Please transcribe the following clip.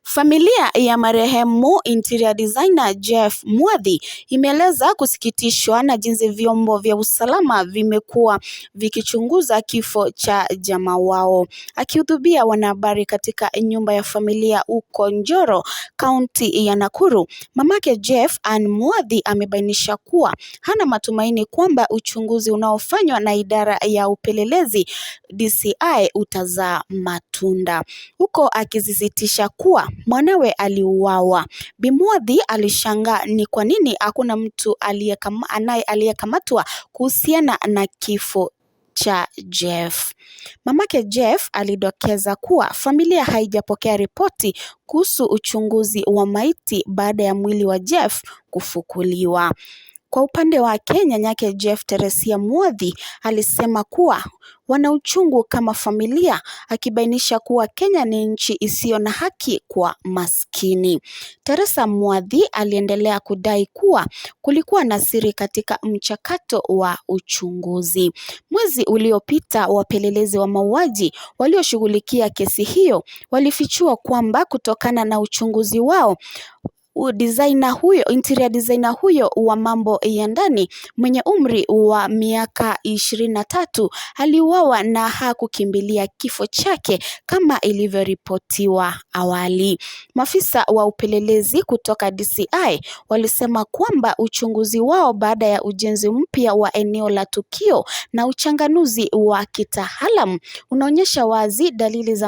Familia ya marehemu interior designer Jeff Mwathi imeeleza kusikitishwa na jinsi vyombo vya usalama vimekuwa vikichunguza kifo cha jamaa wao. Akihutubia wanahabari katika nyumba ya familia huko Njoro, kaunti ya Nakuru, mamake Jeff, Ann Mwathi, amebainisha kuwa hana matumaini kwamba uchunguzi unaofanywa na idara ya upelelezi DCI utazaa matunda. Huko akisisitisha kuwa mwanawe aliuawa. Bi Mwathi alishangaa ni kwa nini hakuna mtu aliyekamatwa kuhusiana na kifo cha Jeff. Mamake Jeff alidokeza kuwa familia haijapokea ripoti kuhusu uchunguzi wa maiti baada ya mwili wa Jeff kufukuliwa. Kwa upande wake, nyanyake Jeff, Teresia Mwathi, alisema kuwa wana uchungu kama familia, akibainisha kuwa Kenya ni nchi isiyo na haki kwa maskini. Teresa Mwathi aliendelea kudai kuwa kulikuwa na siri katika mchakato wa uchunguzi. Mwezi uliopita, wapelelezi wa mauaji walioshughulikia kesi hiyo walifichua kwamba kutokana na uchunguzi wao designer huyo, interior designer huyo wa mambo ya ndani mwenye umri wa miaka 23 aliuawa na hakukimbilia kifo chake kama ilivyoripotiwa awali. Maafisa wa upelelezi kutoka DCI walisema kwamba uchunguzi wao baada ya ujenzi mpya wa eneo la tukio na uchanganuzi wa kitaalamu unaonyesha wazi dalili za